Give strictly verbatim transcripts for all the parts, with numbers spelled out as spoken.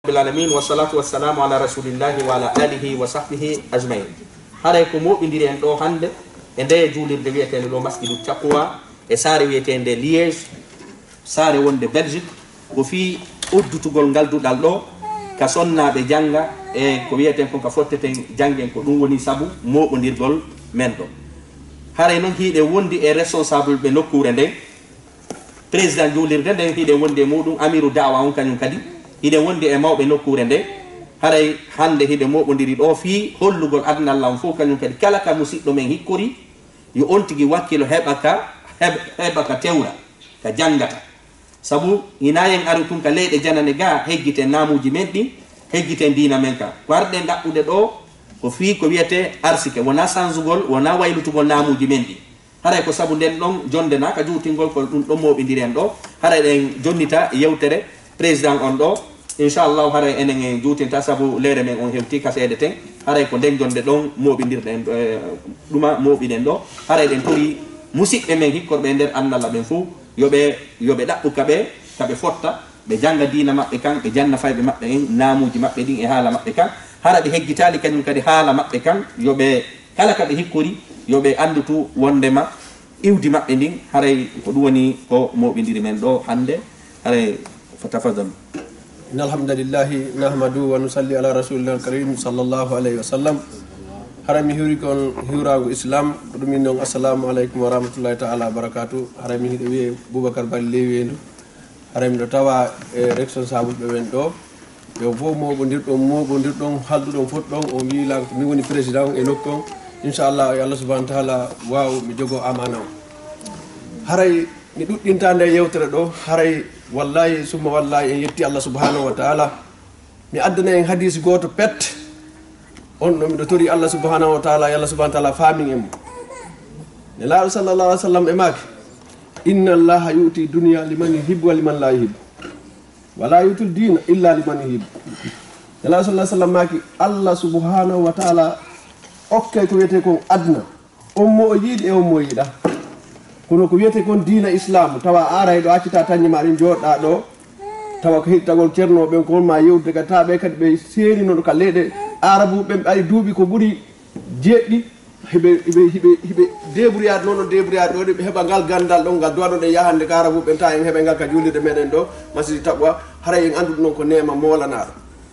Rabbil alamin, wassalatu wassalamu ala rasulillahi wa ala alihi wa sahbihi ajmain. Haray ko mooɓindiri en ɗoo hannde e ndee juulirde wi'eteende ɗoo Masjidu Taqwa e saare wi'eteende Liège, saare wonde Belgique, ko fii uddutugol ngal duɗal ɗoo ka sonnaaɓe jannga e ko wi'eten kon ka fotteten janngen, ko ɗum woni sabu mooɓondirgol men ɗoo. Haray non hiɗen wondi e responsable ɓe nokkuure nden, Président juulirde nden, hiɗen wondi e muuɗum, amiru da'wa on kañum kadi, hiɗen wondi e mawɓe nokkuure nden. Haray hannde hiɗen mooɓondiri ɗoo fii hollugol aduna Allah on fof kañum kadi, kala ka musiɗɗo men hikkori, yo on tigi wakkilo heɓa ka, heɓ-, heɓa ka tewra, ka janngata. Sabu hinaa en aru tun ka leyɗe janane gaa, heggiten naamuuji men ɗin, heggiten diina men kan. Ko arɗen ɗaɓɓude ɗoo, ko fii ko wi'etee arsike, wonaa sanzugol, wonaa waylutugol naamuuji men ɗin. Haray ko sabu nden ɗon jonnde naa ka juutingol, ko ɗum ɗon mooɓindiren ɗoo. Haray ɗen jonnita yewtere président on ɗoo. Inchallahu, haray enen en juutinta sabu leere men on hewti ka seede ten. Haray ko nden jonnde ɗon mooɓindirɗen, eh, ɗuma mooɓiɗen ɗoo. Haray ɗen tori musiɓɓe men hikkorɓe e nder annala ɓen fow, yo ɓe, yo ɓe ɗaɓɓu ka ɓe, ka ɓe fotta, ɓe jannga diina maɓɓe kan, ɓe janna fayɓe maɓɓe en naamuuji maɓɓe ɗin e haala maɓɓe kan. Hara ɓe heggitaali kañum kadi haala maɓɓe kan, yo ɓe kala ka ɓe hikkori, yo ɓe anndu tu wonndema iwdi maɓɓe ndin, haray ko ɗum woni ko mooɓindiri men ɗoo hannde, haray fa tafaddalu. إن الحمد لله نحمده ونصلي على رسولنا الكريم صلى الله عليه وسلم. Haray mi hiwri kon hiwraango Islam, ko ɗum min non, assalamu aleykum wa rahmatullahi ta'ala wa barakatuh. Haray mi hiɗo wi'e Boubacar Bari Lewi Weendu. Haray miɗo tawa e responsable ɓe wen ɗoo. Ɓe fof mooɓondirɗon, mooɓondirɗon, halduɗon foti ɗon, on wi'i lan ko min woni président on e nokku on. Inchallah, yo Allah subhanahu wa ta'ala waaw mi jogoo amaana on. Haray mi ɗuɗɗinta nde yewtere ɗoo, haray wallahi summa wallahi en yetti Allah subhanahu wa ta'ala. Mi addana en hadisi gooto pet. On ɗoo miɗo tori Allah subhanahu wa ta'ala, yo Allah subhanahu wa ta'ala faamin en mo. Nelaaɗo sallallahu alaihi wasallam e maaki, "Inna Allaha yu'ti dunya liman yuhibbu wa liman la yuhibbu. Wa la yu'ti dina illa liman yuhibbu." Nelaaɗo sallallahu alaihi wasallam maaki, Allah subhanahu wa ta'ala okkay ko wiyetee kon aduna. On mo o yiɗi e on mo o yiɗaa. Kono ko wiyetee kon diina Islaamu, tawa a aray ɗoo, accita tañi maa ɗin, jooɗoɗaa ɗoo, tawa ko heɗitagol cernooɓe ɓen, ko on maa yewtude ka, tawa ɓe kadi ɓe seenino ka leyɗe Aarabu ɓen, ɓe ari duuɓi ko ɓuri jeeɗiɗi, hiɓe, hiɓe, hiɓe, hiɓe débrouillade, noon no débrouillade ɗoo, ɓe heɓa ngal ganndal ɗon, ngal duwano ɗen yahande ka Aarabu ɓen, tawa en heɓay ngal ka juulirde meɗen ɗoo, Masjidi Taqwa, haray en anndude noon ko neema moolanaaɗo.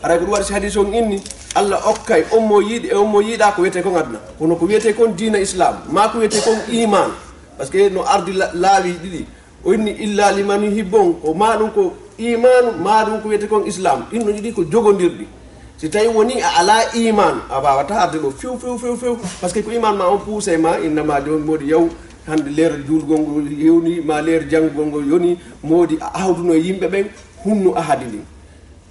Haray ko ɗum waɗi si hadiis on inni, Allah okkay on mo yiɗi e on mo yiɗaa ko wiyetee kon aduna. Kono ko wiyetee kon diina Islaam, maa ko wiyetee kon iimaan. Parce que no ardi la-, laawi ɗiɗi. O inni illa liman yuhibbu on, ko maa ɗum ko iimaanu, maa ɗum ko wiyetee kon Islaam. Ɗin no ɗiɗi ko jogondirɗi. Si tawi woni a alaa iimaan, a waawataa arde ɗoo few, few, few, few. Parce que ko iimaan maa on puusay maa, innama jooni moodi yaw, hannde leer juulgol ngol hewni, maa leer janngugol ngol yoni, moodi a awduno e yimɓe ɓen, hunnu ahadi ndin.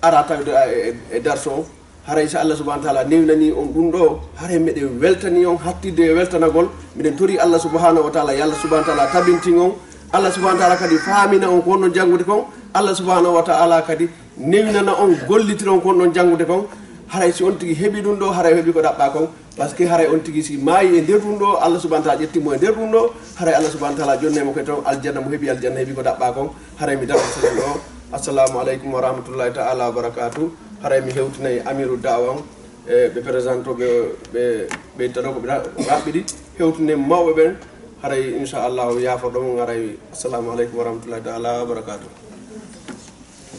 Ara tawde a e, e, e darso on, haray so Allah subhanahu wa ta'ala newinanii on ɗum ɗoo, haray meɗen weltanii on, hattidde e weltanagol, miɗen torii Allah subhanahu wa ta'ala, yo Allah subhanahu wa ta'ala tabintin on, Allah subhanahu wa ta'ala kadi faamina on ko wonnon janngude kon, Allah subhanahu wa ta'ala kadi newinana on, gollitiron ko wonnon janngude kon, haray si on tigi heɓii ɗum ɗoo, haray o heɓii ko ɗaɓɓaa kon. Parce que haray on tigi si maayi e nder ɗum ɗoo, Allah subhanahu wa ta'ala ƴetti mo e nder ɗum ɗoo, haray Allah subhanahu wa ta'ala jonnay mo kadi ton aljanna, mo heɓi aljanna, heɓi ko ɗaɓɓaa kon, haray mi darta senen ɗoo. Assalamu aleykum wa rahmatullahi ta'ala wa barakatuh. Haray mi hewtinay amiru da'wa on, e ɓe présenté ɓe, ɓe, ɓe taɗo ko ɓe ra-, raɓɓiɗi, hewtinen mawɓe ɓen, haray inchallahu yaafoɗo mon, haray assalamu aleykum wa rahmatullahi ta'ala wa barakatuh.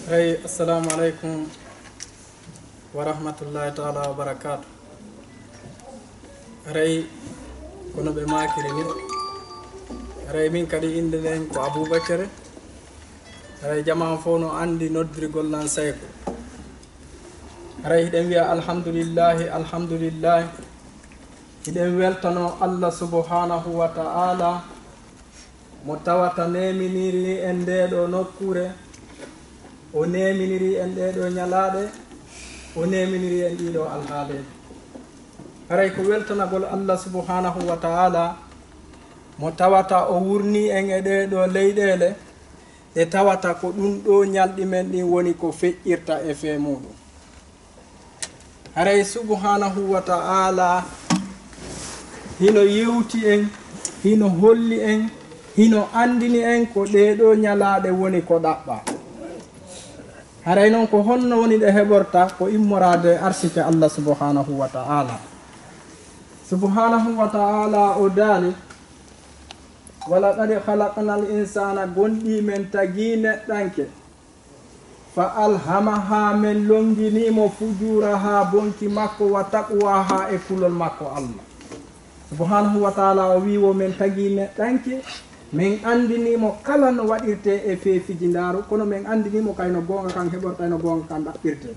Haray assalamu aleykum wa rahmatullahi ta'ala wa barakatuh. Haray, kono ɓe maakiri min. Haray, min kadi innde nden ko Abubakar. Haray, jamaa on fof no anndi noddirgol lan Sayko. Haray, hiɗen wi'a alhamdulillahi, alhamdulillahi. Hiɗen weltanoo Allah subhanahu wa ta'ala. Mo tawata neeminiri en ndee ɗoo nokkuure, o neeminiri en ɗee ɗoo ñalaaɗe, o neeminiri en ɗii ɗoo alhaaleeji. Haray ko weltanagol Allah subhanahu wa ta'ala, mo tawata o wurnii en e ɗee ɗoo leyɗeele, ɗe tawata ko ɗum ɗoo ñalɗi men ɗin woni ko feƴƴirta e fee muuɗum. Haray subhanahu wa ta'ala hino yewti en, hino holli en, hino anndini en ko ɗee ɗoo ñalaaɗe woni ko ɗaɓɓaa. Haray non ko honno woni ɗe heɓorta? Ko immoraade e arsike Allah subhanahu wa ta'ala. Subhanahu wa ta'ala o daali, "Wa laqad khalaqnal insana, gonɗii men tagii neɗɗanke. Fa alhamaha, men longinii mo, fujuraha, bonki makko, wa taqwaha, e kulol makko Allah." Subhanahu wa ta'ala o wi'i wo men tagii neɗɗanke, men anndinii mo kala no waɗirtee e feefiji ndaaru, kono men anndinii mo kay no goonga kan heɓorta e no goonga kan ɗaɓɓirtee.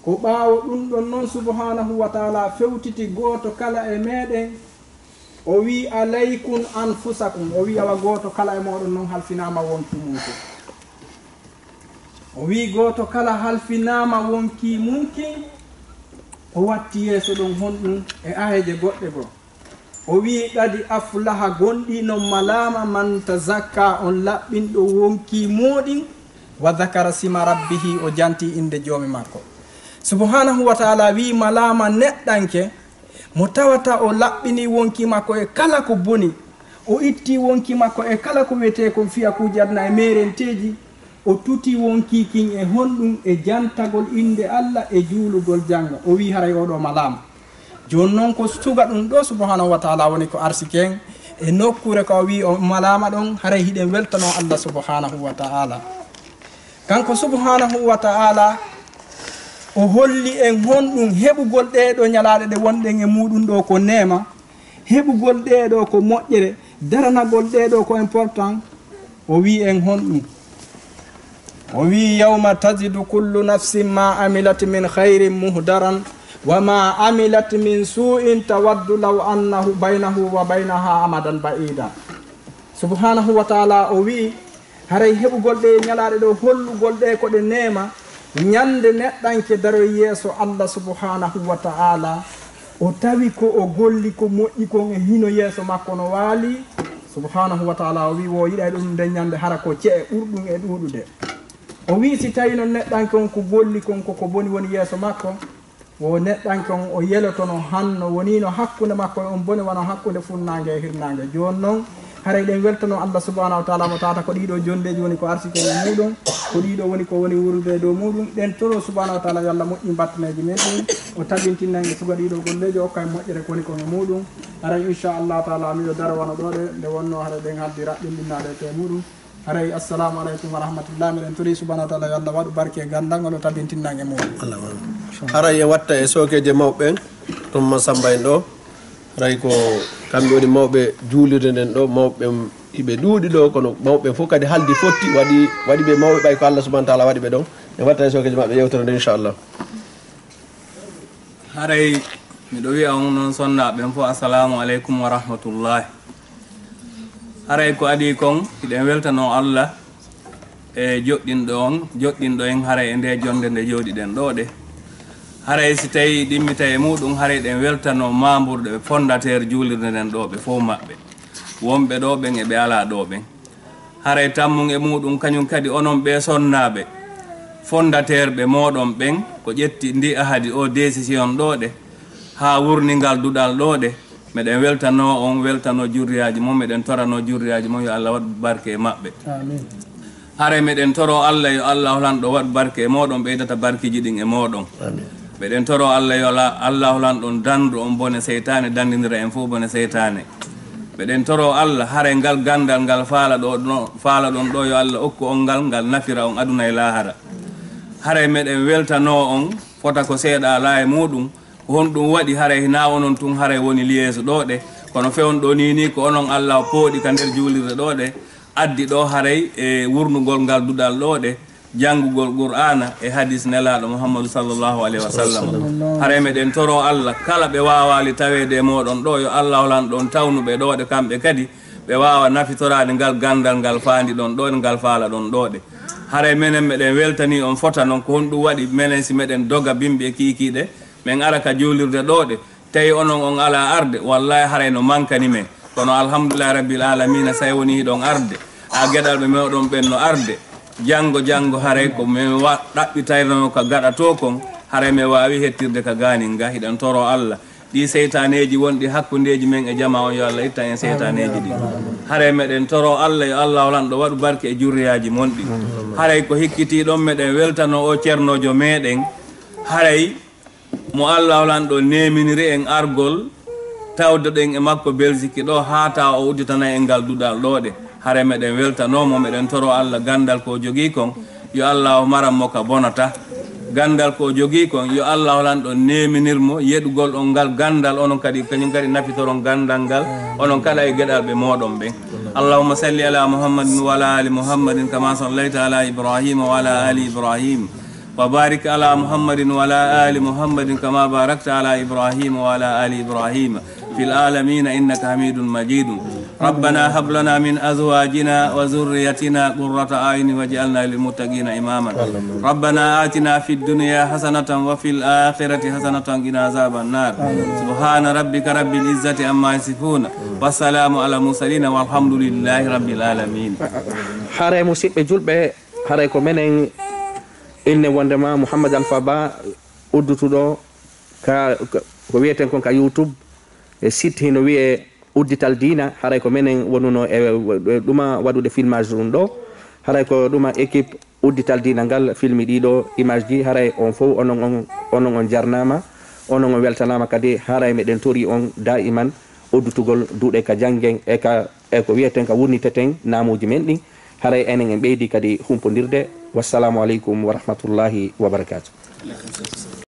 Ko ɓaawo ɗun ɗon non, subhanahu wa ta'ala fewtiti gooto kala e meɗen, o wi'i, "Alaykum anfusakum." O wi'i, "Awa gooto kala e mooɗon non halfinaama wonkii mun kin." O wi'i, "Gooto kala halfinaama wonkii mun kin." O watti yeeso ɗon honɗun e aayeeje goɗɗe goo. O wi'i, "Qad aflaha, gonɗii non malaama, man tazakka, on laɓɓinɗo wonkii muuɗin, wa zakara sima rabbihi, o jantii innde Joomi makko." Subhanahu wa ta'ala wi'i, malaama neɗɗanke mo tawata o laɓɓinii wonkii makko e kala ko boni, o ittii wonkii makko e kala ko wi'etee kon fiyakuuji aduna e meerenteeji, o tuti wonkii kin e honɗun? E jantagol innde Allah e juulugol jannga. O wi'i, "Haray oo ɗoo malaama." Jooni non ko suga ɗun ɗoo subhanahu wa ta'ala woni ko arsike en e nokkuure ko o wi'i o malaama ɗon, haray hiɗen weltanoo Allah subhanahu wa ta'ala. Kanko subhanahu wa ta'ala o holli en honɗun heɓugol ɗee ɗoo ñalaaɗe ɗe wonɗen e muuɗun ɗoo ko neema, heɓugol ɗee ɗoo ko moƴƴere, daranagol ɗee ɗoo ko important. O wi'i en honɗun? O wi'i, "Yawma tajidu kullu nafsin ma amilat min khayrin muhdaran, wa ma amilat min su'in tawaddu law annahu baynahu wa baynaha amadan ba'ida." Subhanahu wa ta'ala o wi'i, haray heɓugol ɗee ñalaaɗe ɗoo, hollugol ɗee ko ɗe neema, ñande neɗɗanke daroy yeeso Allah subhanahu wa ta'ala, o tawi ko o golli ko moƴƴi kon e hino yeeso makko no waali. Subhanahu wa ta'ala o wi'i, wo yiɗay ɗun nden ñande hara ko ce'e ɓurɗun e ɗuuɗude. O wi'i, si tawi non neɗɗanke on ko golli kon ko ko boni woni yeeso makko, wo neɗɗanke on o yelotono hanno woniino hakkunde makko e on bone wano hakkunde funnaange e hirnaange. Jooni non, haray ɗen weltanoo Allah subhanahu wa ta'ala mo tawata ko ɗii ɗoo jonndeeji woni ko arsike e muuɗun, ko ɗii ɗoo woni ko woni wuurude e dow muuɗun. Ɗen toroo subhanahu wa ta'ala yo Allah moƴƴin battineeji men ɗin, o tabintinan e suga ɗii ɗoo golleeji, o okka en moƴƴere ko woni kon e muuɗun. Haray insha Allah ta'ala miɗo dara wano ɗoo ɗe, nde wonnoo haray ɗen haddi raɓɓinɗinnaade e tee muuɗun. Haray, assalamu aleykum wa rahmatullah. Miɗen torii subhanahu wa ta'ala yo Allah waɗu barke e ganndal ngal, o tabintinan e muuɗun. Haray en watta e sookeeje mawɓe ɓen, ɗum Masamba en ɗoo. Haray ko kamɓe woni mawɓe juulirde nden ɗoo, mawɓe ɓen hiɓe ɗuuɗi ɗoo, kono mawɓe ɓen fof kadi haldi fotti, waɗi, waɗi ɓe mawɓe ɓay ko Allah subhanahu wa ta'ala waɗi ɓe ɗon. En watta e sookeeje maɓɓe yewtere nden, inchallah. Haray miɗo wi'a on non sonnaaɓe ɓen fof, assalaamu aleykum wa rahmatullaahi. Haray ko adii kon, hiɗen weltanoo Allah e joɗɗinɗo on, joɗɗinɗo en haray e ndee jonnde nde jooɗiɗen ɗoo ɗe. Haray si tawii ɗimmitay e muuɗum, haray ɗen weltanoo maamburɗe ɓe fondateur juulirde nden ɗoo ɓe fof maɓɓe. Wonɓe ɗoo ɓen e ɓe alaa ɗoo ɓen. Haray tammun e muuɗum, kañum kadi onon ɓee sonnaaɓe, fondateur ɓe mooɗon ɓen, ko ƴetti ndi ahadi o décision ɗoo ɗe, haa wurni ngal duɗal ɗoo ɗe, meɗen weltanoo on, weltanoo jurriyaaji mon, meɗen toranoo jurriyaaji mon, yo Allah waɗu barke e maɓɓe. Amiin. Haray meɗen toroo Allah, yo Allah lanɗo waɗu barke e mooɗon, ɓeydata barkiiji ɗin e mooɗon. Amiin. Meɗen toroo Allah, yo la-, Allah lanɗon dandu on bone seytaane, dandindira en fof bone seytaane. Meɗen toroo Allah, haray ngal ganndal ngal faala ɗo, ɗo, faala ɗon ɗo, yo Allah okku on ngal, ngal nafira on aduna e laahara. Haray meɗen weltanoo on, fota ko seeɗa alaa e muuɗum. Ko honɗum waɗi? Haray hinaa onon tun haray woni liyeeso ɗoo ɗe, kono fewndo nii nii ko onon Allah pooɗi ka nder juulirde ɗoo ɗe, addi ɗoo haray e wurnugol ngal duɗal ɗoo ɗe, janngugol Qur'aana e hadiis Nelaaɗo Muhammadu sallallahu alayhi wa sallam. Sallallahu. Haray meɗen toroo Allah, kala ɓe waawaali taweede e mooɗon ɗoo, yo Allah holan ɗon tawnuɓe ɗoo ɗe kamɓe kadi, ɓe waawa nafitoraade ngal ganndal ngal faandi ɗon ɗoo ɗe, ngal faala ɗon ɗoo ɗe. Haray menen meɗen weltanii on fota non, ko honɗum waɗi menen si meɗen doga bimbi e kiikiiɗe, men ara ka juulirde ɗoo ɗe, tawi onon on alaa arde, wallaahi haray no mankani men. Kono alhamdulillahi rabbil aalamiina, say woni hiɗon arde, a geɗalɓe mooɗon ɓen no arde. Janngo, janngo haray ko men wa-, ɗaɓɓitaynoo ka gaɗatoo kon, haray men waawi hettirde ka gaanin ga. Hiɗen toroo Allah, Ɗii seytaaneeji wonɗi hakkundeeji men e jamaa on, yo Allah ittan en seytaaneeji ɗin. Haray meɗen toroo Allah, yo Allaahu Lanɗo waɗu barke e jurriyaaji mon ɗin. Haray ko hikkitii ɗon, meɗen weltanoo oo cernoojo meɗen. Haray mo Allaahu Lanɗo neeminiri en argol, tawdoɗen e makko Belziki ɗoo, haa tawa o udditanay en ngal duɗal ɗoo ɗe. Haray meɗen weltanoo mo, meɗen toroo Allah ganndal ko o jogii kon, yo Allaahu maran mo ka bonata. Ganndal ko o jogii kon, yo Allaahu Lanɗo neeminir mo yeɗugol on ngal ganndal, onon kadi, kañum kadi nafitoron ganndal ngal, onon kala e geɗalɓe mooɗon ɓen. اللهم صل على محمد وعلى آل محمد كما صليت على إبراهيم وعلى آل إبراهيم وبارك على محمد وعلى آل محمد كما باركت على إبراهيم وعلى آل إبراهيم في العالمين إنك حميد مجيد. ربنا هب لنا من أزواجنا وذريتنا قرة أعين واجعلنا للمتقين إماما. ربنا آتنا في الدنيا حسنة وفي الآخرة حسنة وقنا عذاب النار. سبحان ربك رب العزة عما يصفون. والسلام على المرسلين والحمد لله رب العالمين. Haray, musiɓɓe julɓe, haray ko menen inne wondema Mouhammad Alpha Ba, uddutuɗo ka, ka, ko wiyeten kon ka YouTube, e site hino wi'e Uddital Diina, haray ko menen wonunoo e, e ɗuma waɗude filmage ɗum ɗoo. Haray ko ɗuma équipe Uddital Diina ngal filmi ɗii ɗoo image ji, haray on fow onon on, onon on jarnaama, onon on weltanaama kadi, haray meɗen torii on daa'iman uddutugol duɗe ka janngen e ka, e ko wiyeten ka wunniteten naamuuji men ɗin. Haray enen en ɓeydii kadi humpondirde. Wassalaamu aleykum wa rahmatullaahi wa barakaatuh.